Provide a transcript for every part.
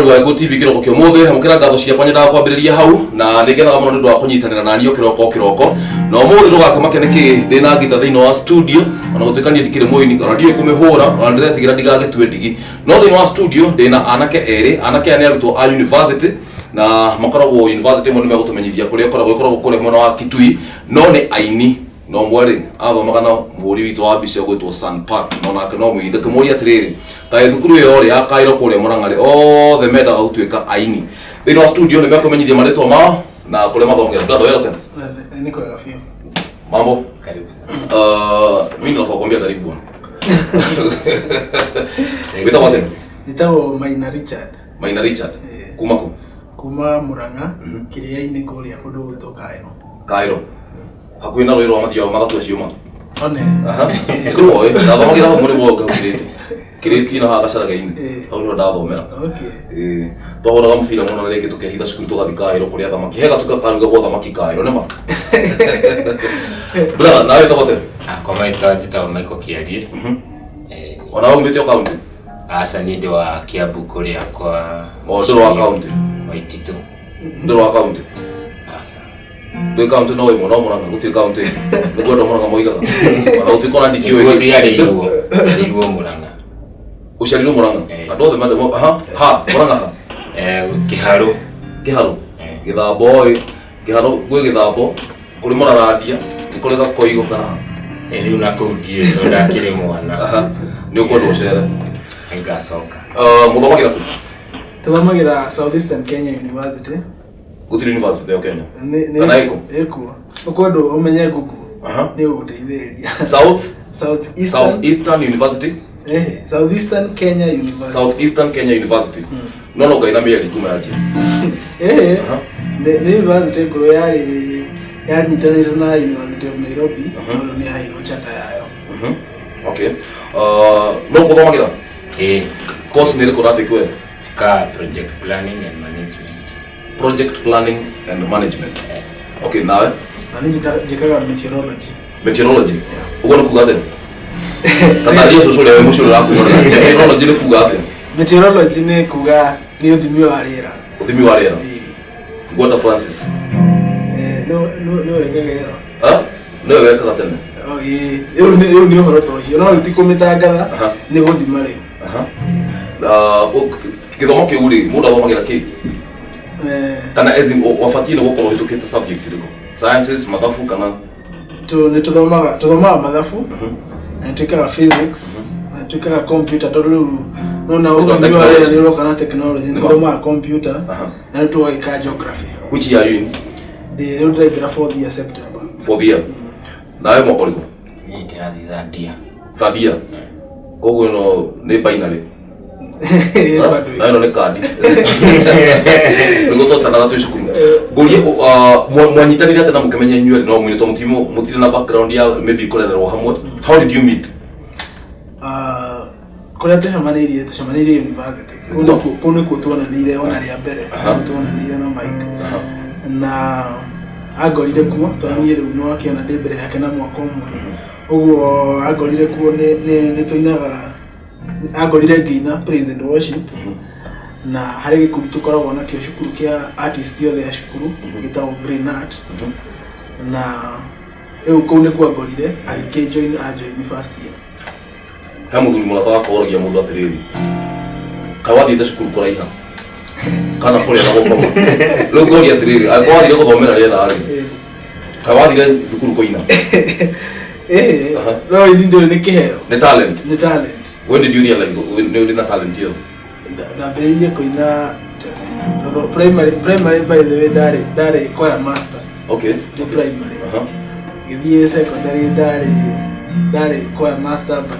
Mwĩroreri wa Gĩkũyũ TV kĩroko kĩa ũmũthĩ, amũkĩra ngatho ciakwa, nyendaga kwambĩrĩria hau na nĩ ngenaga mũno nĩ ũndũ wa kũnyitanĩra na niĩ o kĩroko o kĩroko. Na ũmũthĩ ndũgakĩmake nĩkĩ ndĩna ngita thĩinĩ wa studio, ona gũtuĩka niĩ ndikĩrĩ mũini, ona ndiũĩ kũmĩhũra, ona ndĩretigĩra ndigagĩtue ndigi. No thĩinĩ wa studio ndĩna anake erĩ, anake aya nĩ arutwo a university na makoragwo university ĩmwe, nĩ megũtũmenyithia kũrĩa ĩkoragwo, ĩkoragwo kũrĩa mwena wa Kitui, no nĩ aini. Na ũmwe rĩ athomaga na mũhũri witũ wa mbica ũgwĩtwo San Park, no nake no mũini. Ndĩkĩmũria atĩrĩrĩ, kaĩ thukuru ĩyo rĩ ya Kairo kũrĩa Mũrang'a rĩ, othe mendaga gũtuĩka aini? Thĩinĩ wa studio nĩ mekũmenyithia marĩtwa mao na kũrĩa mathomagĩra. Brother, wega tena? Niko wega biũ. Mambo? Karibu sana. Mimi nafaa kuambia karibu bwana. Wĩtagwo atĩa? Njĩtagwo Maina Richard. Maina Richard. Eh. Kuma kũ? Kuma Murang'a, Kĩrĩa-inĩ kũrĩa kũndũ gwĩtwo Kaĩro. Kairo, hakuhĩ na rũĩ rwa mathiaga magatua ciũma. One. Aha. Nĩkũĩ ndathomagĩra hau mũrĩmo ũngĩ, hau Kĩrĩti, Kĩrĩti na haha Gacaraga-inĩ. Hau nĩho ndathomera. Ĩĩ, twahũraga mũbira mũno na rĩngĩ tũkehitha cukuru tũgathiĩ Kaĩro kũrĩa thamaki, he gatuka karugagwo thamaki Kaĩro nĩma. Brother, nawe wĩtagwo atĩa? Kwa maitwa njĩtagwo Michael Kĩarie. Ona wewe umĩte o kaunti? Aca, niĩ ndĩ wa Kiambu kũrĩa kwa O ndũrĩ wa kaunti? Waititũ. Ndũrĩ wa kaunti? Aca. Ndwĩ kaunti no ĩmwe, no Mũrang'a gũtirĩ kaunti ĩngĩ, nĩguo andũ a Mũrang'a moigaga, ona gũtuĩka ona ndikĩũĩ. Nĩguo ciarĩirwo Mũrang'a. Ũciarirwo Mũrang'a? Eh. Andũ othe mende ha ha Mũrang'a ha? Kĩharũ. Kĩharũ? Eh. Gĩthambo ĩ Kĩharũ, gwĩ Gĩthambo, kũrĩ Mũrarandia, nĩ kũrĩ Gakoigo kana ha? Rĩu na kũu ndiũĩ tondũ ndakĩrĩ mwana. Aha. Nĩ ũkwenda ũcere. Nĩngacoka. Mũthomagĩra kũ? Tũthomagĩra Southeastern Kenya University. Gũtirĩ university ya Kenya? Nĩ Kana ĩkũ? Ĩkuo. Ũkwenda ũmenye Google. Nĩ ũgũteithĩrĩria. South South Eastern. South Eastern University. South Eastern Kenya University. South Eastern Kenya University. No no ngai na mĩeri kuma yanjia. Nĩ university ngũrũ yarĩ yanyitanĩte na University of Nairobi, no nĩ yaheirwo charter yayo. Okay. No kũthomagĩra? Ĩĩ. Course nĩ ĩrĩkũ ũratake we? Njĩkaga project planning and management. Project planning and management. Okay, nawe? Na nĩ njĩkaga meteorology. Meteorology. Ũguo nĩ kuga atĩa? Tatarĩria cũcũ ũrĩa wĩ mũciĩ ũrĩa ũrakwĩrorera. Meteorology nĩ kuga atĩa? Meteorology nĩ kuga nĩ ũthimi wa rĩera. Ũthimi wa rĩera. Ĩĩ. Ngwenda Francis. Nĩ wekaga ĩyo. Ha? Nĩwe wekaga tene. Oh, ĩĩ. Rĩu nĩ ũhoro ta ũcio, no rĩu ti kũmĩtangatha, nĩ gũthima rĩu. Aha. Na gĩthomo kĩu rĩ, mũndũ athomagĩra kĩ? Kana as in, wabatiĩ nĩ gũkorwo ũhĩtũkĩte subjects irĩkũ? Sciences, mathabu kana? Nĩ tũthomaga mathabu na nĩ twĩkaga physics na nĩ twĩkaga computer, tondũ rĩu nona ũthimi wa rĩera nĩ ũroka na technology, nĩ tũthomaga computer na rĩu tũgagĩka geography. Which year are you in? Ndĩ rĩu ndĩraingĩra fourth year September. Fourth year. Nawe mwaka ũrĩkũ? Niĩ ndĩrathiĩ third year. Third year. Koguo ĩno nĩ binary. Bado. Na ĩno nĩ kandi. Nĩguo twatanaga twĩ cukuru. Ngũrie, mwanyitanire atĩa na mũkĩmenya inyuerĩ no mwine, tondũ mũtirĩ na background ya maybe kũrererwo hamwe? How did you meet? Ah, kũrĩa tũcemanĩirie university. Kũu nĩkuo tuonanĩire ona rĩa mbere. Kũu tuonanĩire na Mike na angorire kuo, tondũ niĩ rĩu no akĩona ndĩ mbere yake na mwaka ũmwe ũguo. Angorire kuo, nĩ tũinaga, angorire ngĩina praise and worship, na harĩ gĩkundi tũkoragwo nakĩo cukuru kĩa artist othe a cukuru gĩtagwo Green Art, na rĩu kũu nĩkuo angorire, agĩkĩjoin, ajoin first year. He mũthuri mũrata wakwa oragia mũndũ atĩrĩrĩ, kaĩ wathiĩte cukuru kũraiha kana kũrĩa na gũkoma? Rĩu ngoria atĩrĩrĩ, angĩkorwo wathire gũthomera rĩera rĩ, kaĩ wathire thukuru kũina? No ini ndũĩ nĩ kĩheo. Nĩ talent. Nĩ talent. When did you realize nĩ ũrĩ na talent ĩyo? Ndambĩrĩirie kũina tene, tondũ primary, by the way, ndarĩ choir master. Nĩ primary. Ngĩthiĩ secondary, ndarĩ choir master, but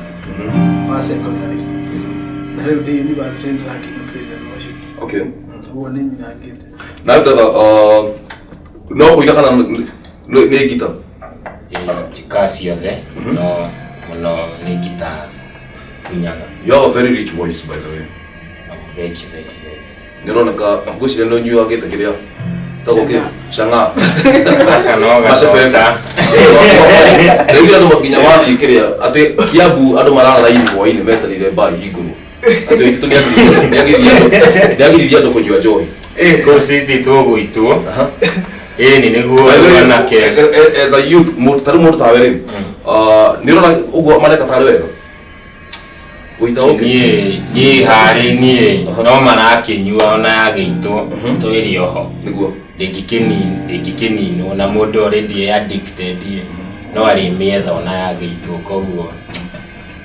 wa secondary, na rĩu ndĩ university ndĩrakĩina praise and worship. Ũguo nĩ nyinangĩte. Na brother, no kũina kana nĩ ngita? Njĩkaga ciothe, no mũno nĩ ngita nginyaga. You have a very rich voice, by the way. Thank you, thank you, thank you. Nĩ ũroneka ngwĩciria nĩ ũnyuagĩte kĩrĩa tagwo kĩ cang'aa. Aca, no Macebebe. gacota. Rĩu andũ nginya wathiĩ kĩrĩa atĩ Kiambu, andũ marara raini hwainĩ metereire mbaa ihingũrwo. Atĩ Waititu nĩagiririe andũ kũnyua njohi. Kũu citĩtwo gũitwo. Ĩni nĩguo anake. As a youth, ta rĩu mũndũ tawe rĩ, nĩ ũrona ũguo mareka tarĩ wega gũita ũkĩ? Niĩ harĩ niĩ no marakĩnyua ona yagĩitwo twĩrĩ oho. Nĩguo. Ndĩngĩkĩninwo na mũndũ already e addicted no arĩmĩetha ona yagĩitwo, koguo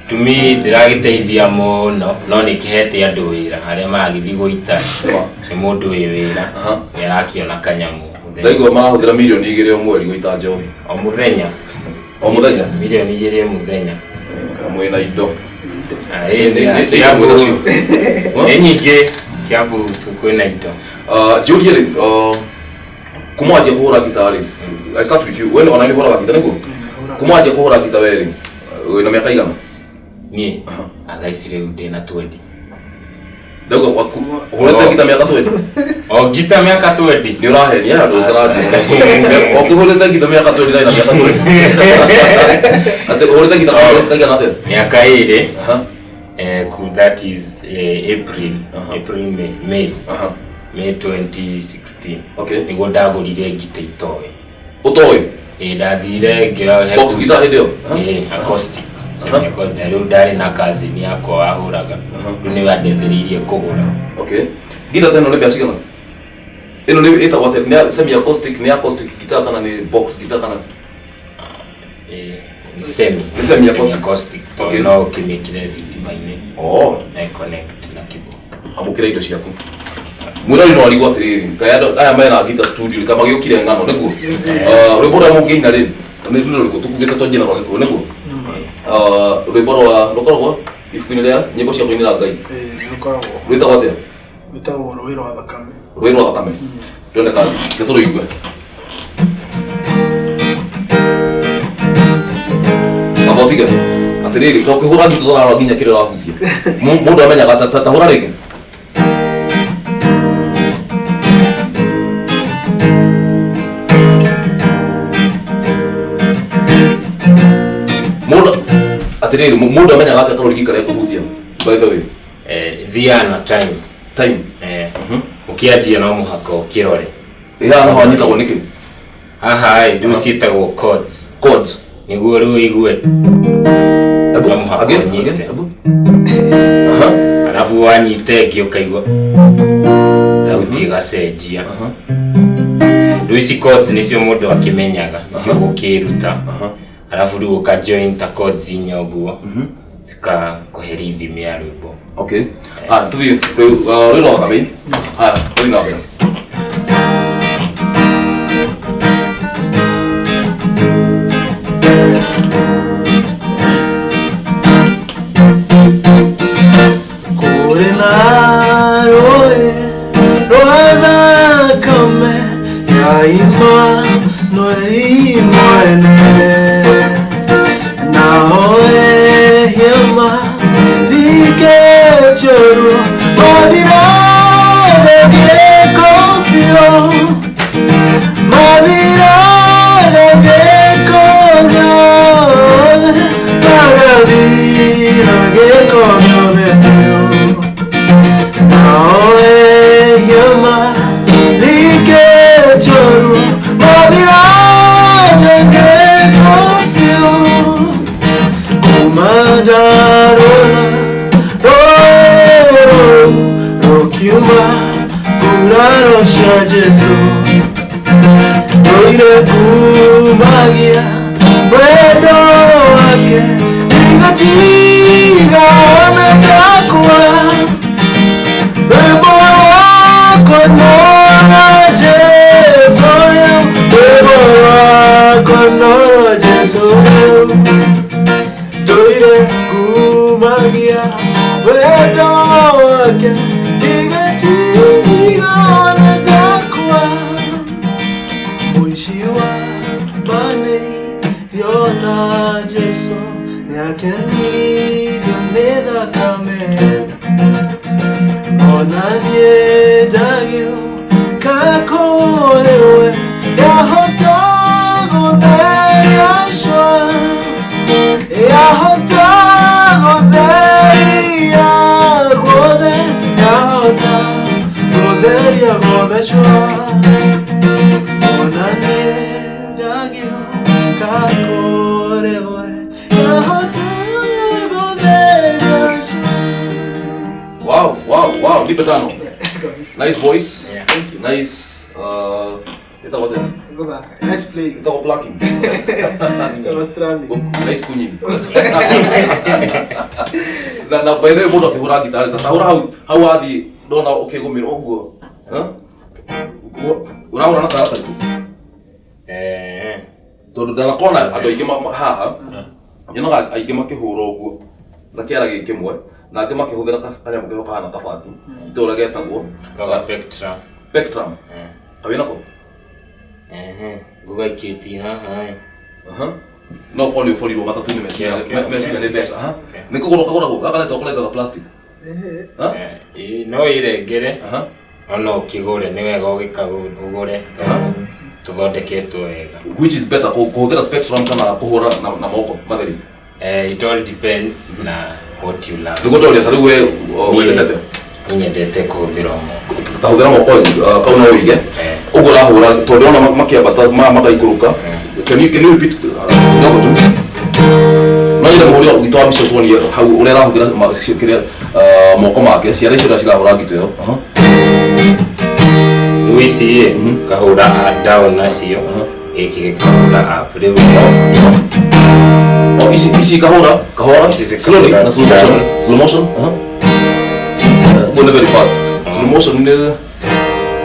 to me ndĩragĩteithia mũno, no nĩkĩhete andũ wĩra arĩa maragĩthiĩ gũita. Nĩ mũndũ wĩ wĩra nĩarakĩona kanyamũ. Ndaigua marahũthĩra 2 mirioni o mweri gũita njohi. O mũthenya. O mũthenya? 2 mirioni mũthenya. Mwĩna indo. Kiambu nĩ nyingĩ, Kiambu kwĩna indo. Njũrie rĩ, kuma wanjia kũhũra ngita rĩ, I start with you, we ona nĩ ũhũraga ngita nĩguo? Kuma wanjia kũhũra ngita we rĩ, wĩna mĩaka igana? Niĩ thaa ici rĩu ndĩna 20. Ndauga ũhũrĩte ngita mĩaka 20? O ngita mĩaka 20. Nĩ ũrahenia andũ ũtaranjĩra. Ũkĩhũrĩte ngita mĩaka 20 na mĩaka 20. Atĩ ũhũrĩte ngita kaigana atĩa? Mĩaka 2. That is April. April, May. May. May 2016. Okay. Nĩguo ndagũrire ngita itoĩ. Ũtoĩ? Ĩĩ, ndathire ngĩoya box guitar hĩndĩ ĩyo? Ĩĩ, acoustic. Na rĩu ndarĩ na cousin yakwa wahũraga. Rĩu nĩwe andeithĩrĩirie kũgũra. Okay. Ngita ta ĩno nĩ mbeca cigana? Ĩno nĩ ĩtagwo atĩa? Nĩ semi acoustic, nĩ acoustic guitar kana nĩ box guitar kana? Nĩ semi. Nĩ semi acoustic. Acoustic. Tondũ no ũkĩmĩkĩre thitima-inĩ. Na connect na keyboard. Amũkĩra indo ciaku. Mwĩrori no arigwo atĩrĩrĩ, kaĩ andũ aya mena ngita studio rĩ, magĩũkire ng'ano nĩguo? Rwĩmbo rũrĩa mũngĩina rĩ, nĩ rũrĩkũ? Tũkugĩte twanjie na rwa Gĩkũyũ nĩguo? Rwĩmbo rwa rũkoragwo ibuku-inĩ rĩa nyĩmbo cia kũinĩra Ngai. Rũkoragwo. Rwĩtagwo atĩa? Rwĩtagwo Rũĩ rwa Thakame. Rũĩ rwa Thakame. Twende kazi, reke tũrũigue. Amba ũtige atĩrĩrĩ, to ũkĩhũra ngita ũtararora nginya kĩrĩa ũrahutia. Mũndũ amenyaga ta hũra rĩngĩ. Mũndũ atĩrĩrĩ, mũndũ amenyaga atĩa karũrigi karĩa kũhutia, by the way? Thiaga na time. Time. Ũkĩanjia no mũhaka ũkĩrore. Ĩ haha naho hanyitagwo nĩkĩ? Haha ĩ, rĩu ciĩtagwo chords. Chords. Nĩguo rĩu ũigue. No mũhaka ũnyite. Alafu wanyita ĩngĩ ũkaigua thauti ĩgacenjia. Rĩu ici chords nĩcio mũndũ akĩmenyaga, nĩcio gũkĩruta. Alafu rĩu ũka join ta chords inya ũguo, cikakũhe rhythm ya rwĩmbo. Okay. Ah, tuthiĩ rĩu rwa Thakame. Haya, tũthiĩ na mbere. Kũrĩ na rũĩ rwa thakame ya Imanueli mwene, nao ehia marikĩtio ruo mathiraga gĩko biũ, mathiraga gĩko gĩothe, magathira gĩko gĩothe biũ. Nao ehia marikĩtio ruo mathiraga gĩko biũ. Kuma ndarora rũĩ rũu rũkiuma nguraro cia Jesũ, ndũire ngumagia wendo wake, ndigatiga ona ndakua. Rwĩmbo rwakwa no rwa Jesũ rĩu, rwĩmbo rwakwa no rwa Jesũ rĩu, ndũire ngumagia wendo wake, ndigatiga ona ndakua. Mũici wa manĩirio na Jesũ nĩakenirio nĩ thakame, ona niĩ ndagĩũka kũrĩ we, yahota gũtheria cua, yahota gũtheria Tumeshwa onanie ndagĩũka kũrĩ we Yahote gũtheria Wow, nipe tano. Kabisa. Nice voice. Yeah. Thank you. Nice ĩtagwo atĩa? Gũthaka. Nice playing. Ĩtagwo plucking. Kama strumming. Nice kunying. Na by the way mũndũ akĩhũra gitarĩ ta hũra hau hau wathiĩ ndona ũkĩgũmĩrwo ũguo. Huh? Ũrahũra na kara karĩkũ? Eh. Tondũ ndanakona andũ aingĩ haha nyonaga aingĩ makĩhũra ũguo na kĩara gĩ kĩmwe na angĩ makĩhũthĩra kanyamũ keho kahana kabati itũra getagwo Toga Spectrum. Spectrum. Eh. Kawĩ nako? Ehe. Ngũgaikĩtie haha. Eh. Aha. No korwo nĩ ũborirwo matatũ-inĩ meciria Okay, okay. meciria nĩ mbeca. Aha. Okay. Nĩ kũgũrwo kagũragwo gaka netwo kũrengaga plastic. Ehe. Ha? Eh, ĩ, no ĩrengere Aha. no no ũkĩgũre nĩ wega ũgĩkagũre tondũ tũthondeketwo wega. Which is better kũhũthĩra spectrum kana kũhũra na moko matheri? Eh, it all depends na what you love. Nĩguo ndoria ta rĩu we wendete atĩa? Niĩ nyendete kũhũthĩra moko. Ta hũthĩra moko kau no wĩige. Eh. Ũguo ũrahũra tondũ ndĩrona makĩambata magaikũrũka. Can you repeat kidogo tu? No nyende mũhũri witũ wa mbica tuonie hau ũrĩa arahũthĩra kĩrĩa moko make ciara icio ũrĩa cirahũra ngita ĩyo. Aha. Rĩu ici ĩ, kahũra down nacio gĩkĩ gĩkahũra up rĩu Oh, ici ici kahũra kahora Ici zikahũra slowly na slow motion down. slow motion. Aha. Go very fast. Slow motion nĩ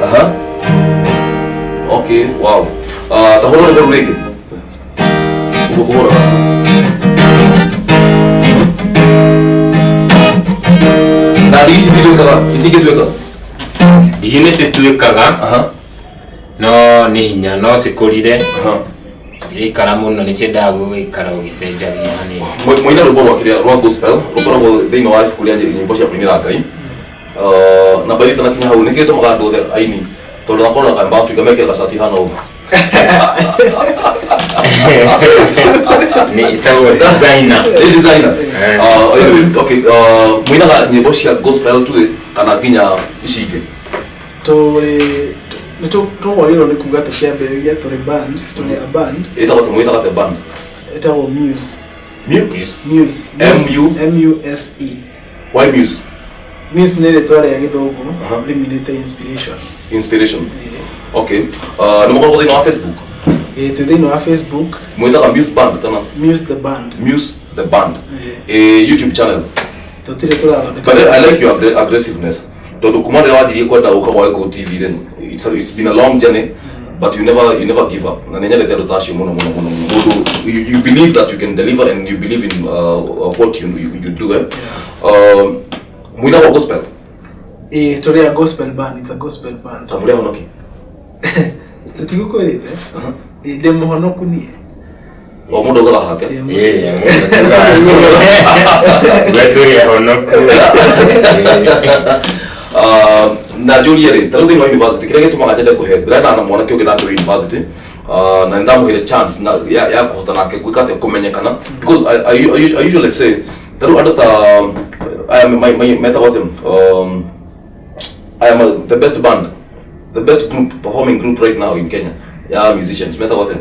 aha. Okay, wow. Ta hũra rwĩmbo rũngĩ. Ũguo kũhũra. Na ndigi ici itituĩkaga itingĩtuĩka. Ndigi nĩ cituĩkaga Aha. no nĩ hinya no cikũrire Aha. ikara mũno nĩ ciendaga gũikara ũgĩcenjagia hanini. Mũina rwĩmbo rwa kĩrĩa rwa gospel rũkoragwo thĩinĩ wa ibuku rĩa nyĩmbo cia kũinĩra Ngai. Na by the way tanakinya hau nĩkĩo gĩtũmaga andũ othe aini tondũ nakorwo na Kamba Africa mekĩraga cati hana ũguo. Nĩ ĩtagwo designer. Nĩ designer. Eh. Anyway, okay, mũinaga nyĩmbo cia gospel tu kana nginya ici ingĩ? Tũrĩ nĩ tũkwagĩrĩirwo nĩ kuga tũkĩambĩrĩria tũrĩ band, tũrĩ a band Ĩtagwo atĩa? Mwĩtaga atĩa band? ĩtagwo Muse. Muse? Muse. M U? M U S E. Why Muse? Muse nĩ rĩtwa rĩa gĩthũngũ Aha. rĩminĩte inspiration. Inspiration. Okay. Nĩ mũkoragwo thĩinĩ wa Facebook? Ĩĩ, twĩ thĩinĩ wa Facebook. Mwĩtaga Muse Band kana? Muse the Band. Muse the Band. Ĩĩ. YouTube channel. Tũtirĩ tũrathondeka. But I like your aggressiveness. Tondũ kuma rĩrĩa wanjirie kwenda gũka gwa Gĩkũyũ TV rĩ, it's been a long journey, but you never give up. Na nĩ nyendete andũ ta acio mũno mũno mũno mũno. Mũndũ you believe that you can deliver and you believe in what you do. Eh? Mũinaga gospel? Ĩĩ, tũrĩ a gospel band, it's a gospel band. Ta mũrĩ ahonoki? Tũtigũkwĩrĩte. Ĩĩ, ndĩ mũhonoku niĩ. O mũndũ augaga hake. Ĩĩ, Ĩĩ, we tũrĩ ahonoku. Na njũrie rĩ, ta rĩu thĩinĩ wa university kĩrĩa gĩtũmaga nyende kũhe ndĩrenda na mwanake ũngĩ nake wĩ university na nĩ ndamũheire chance na ya kũhota nake gwĩka atĩa kũmenyekana because I usually say ta rĩu andũ ta aya metagwo atĩa I am the best band, the best group performing group right now in Kenya ya musicians metagwo atĩa?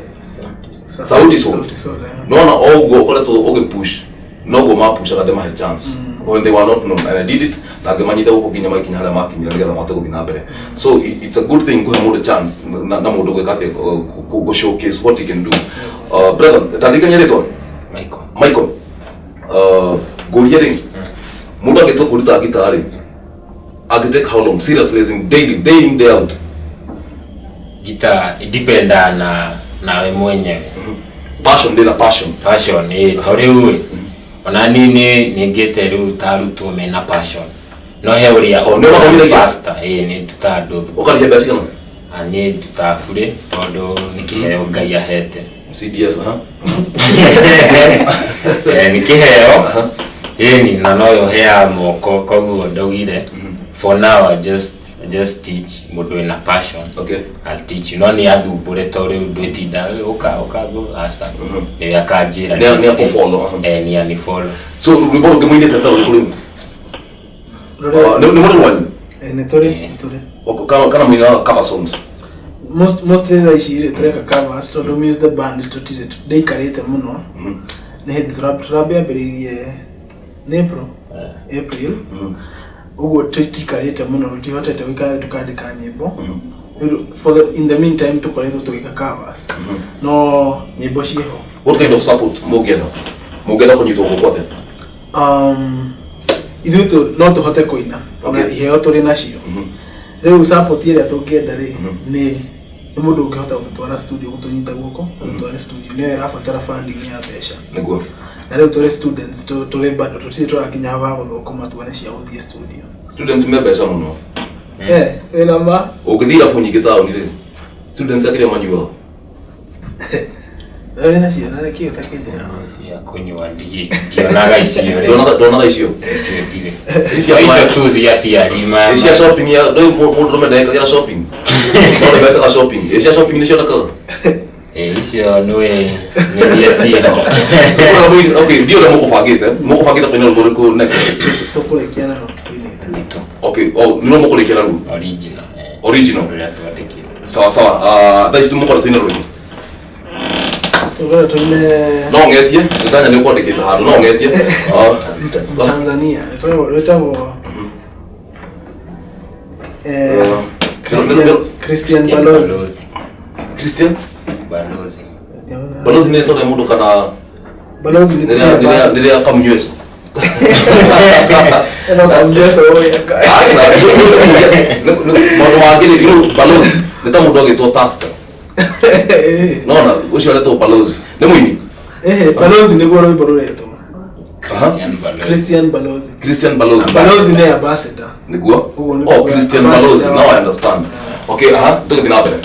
Sauti Sol. Sauti Sol, yeah. Nona ũguo ũkoretwo ũgĩpush noguo mapushaga ndĩmahe chance when they were not known and I did it na ngĩmanyita gũkũ nginya magikinya harĩa makinyire nĩgetha mahote gũthiĩ na mbere. So it's a good thing kũhe mũndũ chance na mũndũ gwĩka atĩa gũ showcase what he can do. Brother, tandirikania rĩtwa? Michael. Michael. Ngũrie rĩ, mũndũ angĩtua kũruta guitar rĩ, angĩ take how long seriously, as in daily, day in, day out? Guitar dependa na nawe mwenyewe. Passion, ndĩna passion. Passion ĩ, to rĩu ĩ, ona niĩ nĩ nĩngĩte rĩu ta arutwo mena passion no he ũrĩa Nĩ ũmathomithagia? faster. Ĩ, nĩ ndutaga andũ. Ũkarĩhia mbeca cigana? Ah, niĩ ndutaga burĩ tondũ nĩ kĩheo Ngai ahete. CDF, ha? Eh, nĩ kĩheo ĩni na noyo heaga moko koguo ndaugire for now I just teach mũndũ wĩna passion. I'll teach you no nĩ athumbũre to rĩu ndwĩtinda "Ĩ, ũka ũka ngũ aca." Nĩwe akanjĩra. Nĩ akũfollow, aha. Eh, nĩ anifollow. So rwĩmbo rũngĩ mũinĩte ta rũrĩkũ rĩu? Rũrĩa- Nĩ mũrĩ rwanyu? Eh, Nĩ tũrĩ tũrĩ. Kana mũinaga cover songs? Mostly thaa ici rĩ tũreka covers tondũ Muse the band tũtirĩ ndĩikarĩte mũno. Nĩ hĩndĩ tũrambĩrĩirie nĩ April. Ũguo tũtikarĩte mũno, tũtihotete gũikara thĩ tũkandĩka nyĩmbo. For the, in the meantime tũkoretwo tũgĩka covers. No nyĩmbo ciĩho. What kind of support mũngĩenda? Mũngĩenda kũnyitwo guoko atĩa? Ithuĩ no tũhote kũina na iheo tũrĩ nacio. Rĩu support ĩrĩa tũngĩenda rĩ nĩ mũndũ ũngĩhota gũtũtwara studio, gũtũnyita guoko gũtũtware studio, nĩyo ĩrabatara funding ya mbeca. Nĩguo. Na rĩu tũrĩ students, tũrĩ bado tũtirĩ tũrakinya hau ha gũthũkũma tuone cia gũthiĩ studio. Student me mbeca mũno. Wĩna ma? Ũngĩthiĩ irabu nyingĩ taũni rĩ, students akĩrĩa manyuaga. Wĩna ciana nĩkĩ ũtakĩnjĩra? Cia kũnyua ndionaga icio rĩ. Ndonaga icio. Icio ndirĩ. Icio tu cia ciari ma. Cia shopping ya rĩu mũndũ rũme ndekagĩra shopping. No nĩmekaga shopping. Cia shopping nĩ cionekaga. Icio nĩ iria ciĩho. Okay, ndiũ ũrĩa mũkũbangĩte. Mũkũbangĩte kũina rwĩmbo rũrĩkũ next? Tũkũrĩkia na rũrũ tũinĩte. Okay, oh, nĩ rũo mũkũrĩkia naruo? Original. Original. Rũrĩa twandĩkire. Sawa sawa. Thaa ici mũkorwo tũine rwĩmbo. Tũkorwo tũine. No ngetie, nĩtanya nĩ ũkwandĩkĩte handũ, no ngetie. Tanzania, rwĩtagwo Christian Balozi. Christian Balozi. Balozi nĩ rĩtwa rĩa mũndũ kana Balozi nĩ rĩrĩa kamnywesa? Ĩno kamnywesa ũyũ. Aca, maũndũ mangĩ rĩ, Balozi nĩ ta mũndũ agĩtwo Tusker. Nona, ũcio aretwo Balozi. Nĩ mũini? Balozi nĩguo rwĩmbo rũretwo. Christian Balozi. Christian Balozi. Christian Balozi. Balozi nĩ ambassador. Nĩguo? Oh, Christian Balozi. Now I understand. Okay, aha, tũgĩthiĩ na mbere.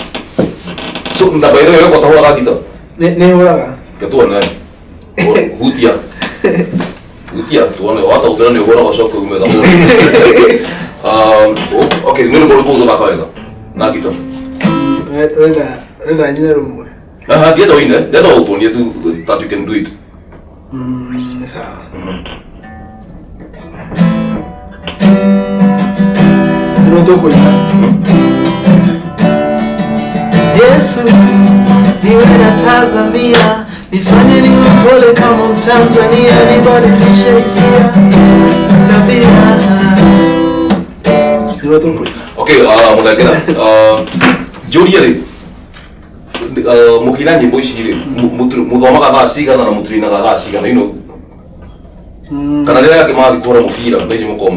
So, na by the way, wewe ũtahũraga ngita? Nĩ hũraga. Ke tuone. Hutia. Hutia, tuone. Wata ũkĩra nĩ ũhũraga ũcoke ume ũtahũra. Okay, nĩ rwĩmbo rũrĩkũ ũgũthaka wega na ngita? Renda nyine rũmwe. Aha, ndienda ũine, ndienda ũtuonie tu that you can do it. Nĩ sawa. Nĩ tũkũina. Yesu, niwe natazamia, nifanye niwe mpole kama Mtanzania, nibadilishe hisia, tabia. Nĩ tũkũina. Okay, mũthengera. Njũrie rĩ, mũkĩina nyĩmbo ici rĩ, mũthomaga thaa cigana na mũturinaga thaa cigana, you know? Kana rĩrĩa angĩ marathiĩ kũhũra mũbira, na inyuĩ mũkorwo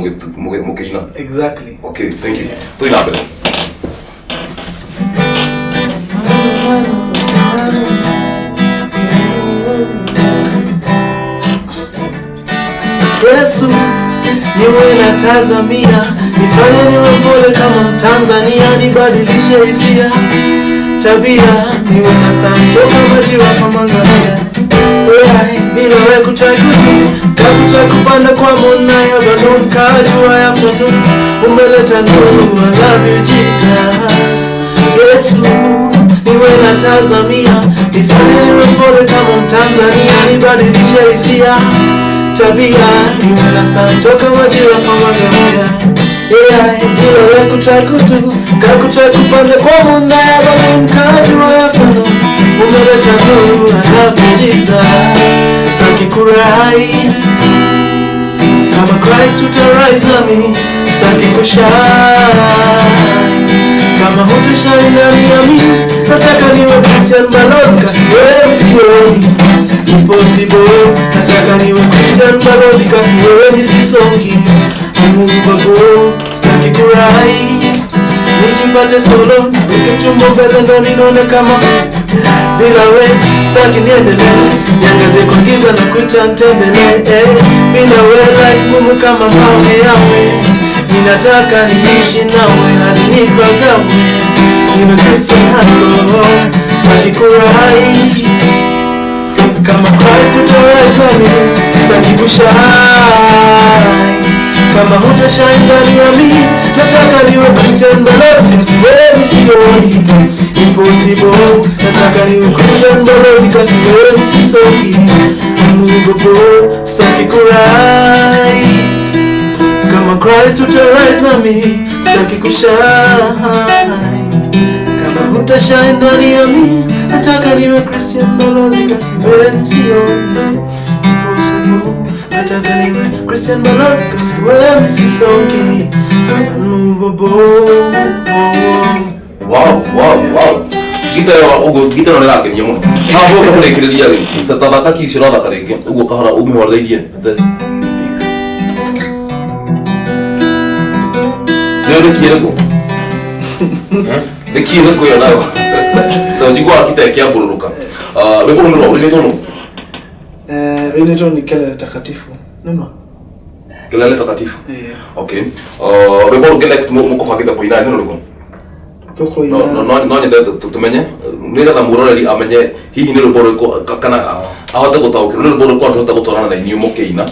mũkĩina. Exactly. Okay, thank you. Tũthiĩ na mbere. Yesu, niwe natazamia, nifanye niwe mpole kama Mtanzania, nibadilishe hisia, tabia, niwe na stand toka majiwa kama ngamia. Bila wewe kutakutu, kakupanda kwa mona ya balloon, kajua ya afternoon, umeleta nuru, I love you Jesus. Yesu, niwe natazamia, nifanye niwe mpole kama Mtanzania, nibadilishe hisia, tabia, niwe na stand toka majiwa kama ngamia. Bila wewe kutakutu, kakupanda kwa mona ya balloon, kajua ya afternoon, umeleta nuru, I love you Jesus. Sitaki kurise kama Christ utarise nami, sitaki kushine kama hutashine ndani ya mimi, nataka niwe Christian Balozi, kasi wewe sioni impossible, nataka niwe Christian Balozi, kasi wewe ni sisongi unmovable, sitaki kurise nijipate solo, nikitumbo mbele ndo ninaona kama bila we, sitaki niendelee, niangazie kwa giza na kuta nitembelee, bila we life ngumu kama mawe yawe, ninataka niishi nawe hadi nipagawe, niwe Christian hardcore, sitaki kurise kama Christ utarise nami, sitaki kushine kama hutashine ndani ya mimi, nataka niwe Christian Balozi, kasi wewe sioni impossible, nataka niwe Christian Balozi, kasi wewe sisongi unmovable, sitaki kurise kama Christ utarise nami, sitaki Sitaki kushine kama utashine ndani ya mimi. Nataka niwe Christian balozi kasi wewe sioni impossible. Nataka niwe Christian balozi kasi wewe sisongi unmovable. Wow, wow, wow. Gita ũguo gita ĩno nĩrakenia mũno. Haha ũguo kũrĩkĩrĩria rĩ, ta thaka ki icio ũrathaka rĩngĩ, ũguo kahora ũmĩhorereirie. Nĩyo nĩ kĩ ĩrĩkũ? Nĩ kĩ ĩrĩkũ ĩyo nayo? Tondũ njiguaga kita ĩkĩambũrũrũka. Rwĩmbo rũu nĩ rwa rũinĩtwo nũ? Rũinĩtwo nĩ Kelele Takatifu. Nĩma? Kelele Takatifu. Yeah. Okay. Rwĩmbo rũngĩ next mũkũbangĩte kũina nĩ rũrĩkũ? Tũkũina. No nyende tũmenye nĩgetha mwĩroreri amenye hihi nĩ rwĩmbo rũrĩkũ kana ahote gũtaũkĩrwo nĩ rwĩmbo rũrĩkũ angĩhota gũtwarana na inyuĩ mũkĩina.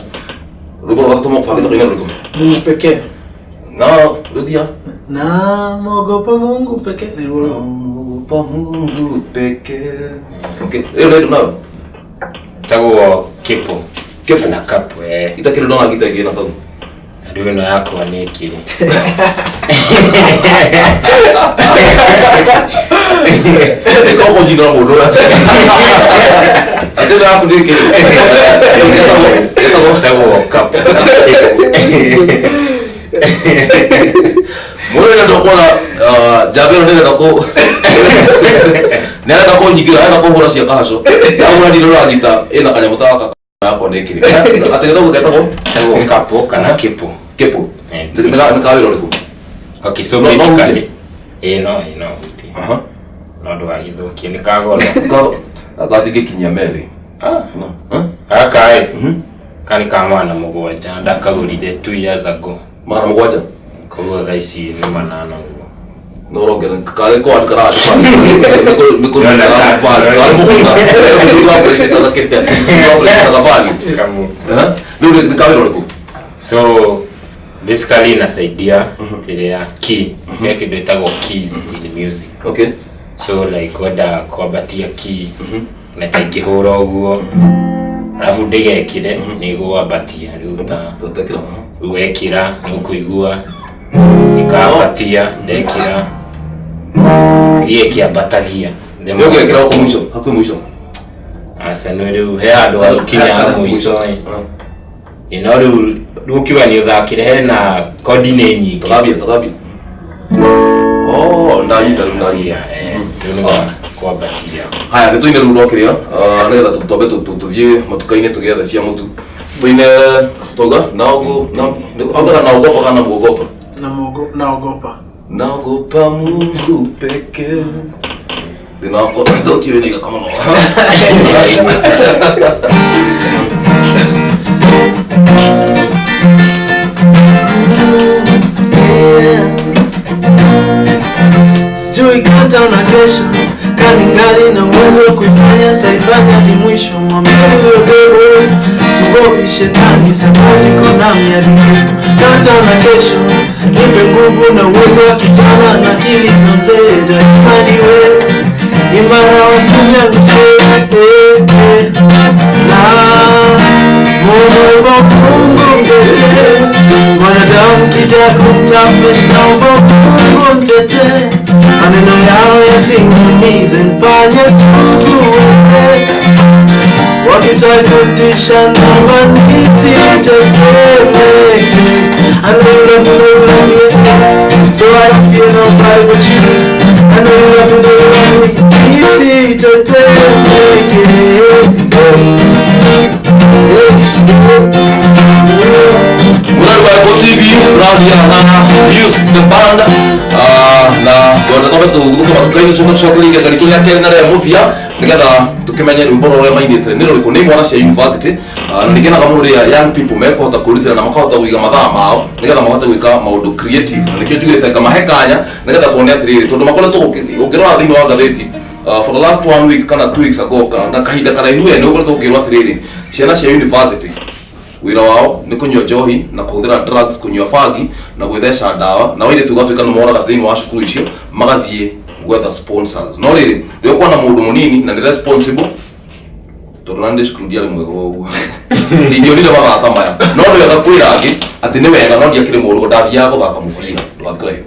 Rwĩmbo rwa gatatũ mũkũbangĩte kũina rũrĩkũ? Mungu pekee. No, rũthia. Na mwogopa Mungu pekee. Ni rwĩmbo. Namuogopa Mungu pekee. Okay, ĩyo nĩ nayo. Tagwo kipo. Kipo? Na kapo eh. Itakĩrĩ ndona gita ĩngĩ na kau. Rĩu ĩno yakwa nĩ ĩkĩrĩ. Nĩkorwo njina mũndũ ũrĩa. Atĩ ĩno yaku nĩ ĩkĩrĩ. Ĩtagwo Tagwo kapo. Mũndũ nĩarenda kuona njamba ĩno nĩarenda kũ nĩarenda kũnyingĩra arenda kũhũra cia kahaco. Ndahũra ndĩrora ngita ĩna kanyamũ ta gaka yakwa nĩ ĩkĩrĩ. Atĩ getagwo getagwo Tagwo kapo kana kipo. Kipo. Eh. Nĩ ka wĩra ũrĩkũ? Okay, so No, no basically no no hutie. Aha. No ndũgagĩthũkie nĩ kagoro. Gatingĩkinyia merĩ. Ah. No. Huh? Gaka ĩ. Mhm. Ka nĩ ka 700 ndakagũrire 2 years ago. 700? Koguo thaa ici nĩ 800 ũguo. No ũrongerera karĩ ko andũ karandĩka. Nĩ kũ karĩ mũgũnda. Nĩ appreciate kĩrĩa. Nĩ appreciate value. Kamu. Rĩu nĩ ka wĩra ũrĩkũ? So basically inasaidia kĩrĩa key. Kĩrĩa kĩndũ ĩtagwo keys in music. Okay. So like wenda kwambatia key na ta ingĩhũra ũguo alafu ndĩgekĩre nĩ ĩgũambatia rĩu ta Ndekĩra. rĩu wekĩra nĩ ũkũigua ĩkambatia ndekĩra ĩthiĩ ĩkĩambatagia. Nĩ ũngĩkĩra gũkũ mũico, hakuhĩ mũico. Aca nĩ rĩu he handũ hagũkinya mũico ĩ. Ĩ, no rĩu ũkiuga nĩ ũthakĩre hena kodi nĩ nyingĩ. Tũthambie, tũthambie. Oh, ndanyita rĩu ndanyita. Rĩu nĩ kwambatia. Haya, nĩ tũine rĩu rwa kĩrĩa, nĩgetha twambe tũthiĩ matuka-inĩ tũgĩethe cia mũtu. Tũine twauga augaga naogopa kana muogopa? Naogopa. Naogopa Mungu pekee. Thĩna wakwa thauti ĩyo ĩna kama mũno. Sijui kata na kesho kaningali na uwezo wa kuifanya nitaifanya hadi mwisho. Mwambie huyo devil siogopi shetani sababu iko nami hadi kifo. Kata na kesho nipe nguvu na uwezo wa kijana na akili za mzee. Daima niwe imara wasiniangushe. Na Mungu Mungu pekee, mwanadamu kija kumtafuta, naomba Mungu mtetee. Maneno yao yasiniumize, nifanye sugu. Wakitaka kutisha naomba nisitetemeke. I know you love me, know you love me, so I don't fear nobody but you. I know you love me, know you love me, nisitetemeke. Mũrori wa Eko TV tũraria na Youth the Band na twenda twambe tũthũke matuka-inĩ tũcoke tũcokerie igeria ritũ rĩa kerĩ na rĩa mũthia nĩgetha tũkĩmenye rwĩmbo rũrĩa mainĩte nĩ rũrĩkũ. Nĩ imwana cia university na nĩngenaga mũno rĩrĩa young people mekũhota kwĩrutĩra na makahota kũiga mathaa mao nĩgetha mahote gwĩka maũndũ creative, na nĩkĩo njugĩte ngamahe kanya nĩgetha tuone atĩrĩrĩ, tondũ makoretwo ũngĩrora thĩinĩ wa ngathĩti for the last 1 week kana 2 weeks ago na kahinda karaihu we nĩ ũkoretwo ũkĩrwo atĩrĩrĩ ciana cia university wĩra wao nĩ kũnyua njohi na kũhũthĩra drugs, kũnyua bangi na gwĩtheca ndawa, na wairĩtu gũgatuĩka nĩ moraga thĩinĩ wa cukuru icio magathiĩ gwetha sponsors. No rĩrĩ rĩrĩa ũkuona mũndũ mũnini na nĩ responsible, tondũ na ndĩ cukuru ndiarĩ mwega ũguo ndingĩonire mathata maya, no nĩ wega kwĩra angĩ atĩ nĩ wega, no ndiakĩrĩ mũũru, ndathiaga gũthaka mũbira ndũgathikĩrĩrio.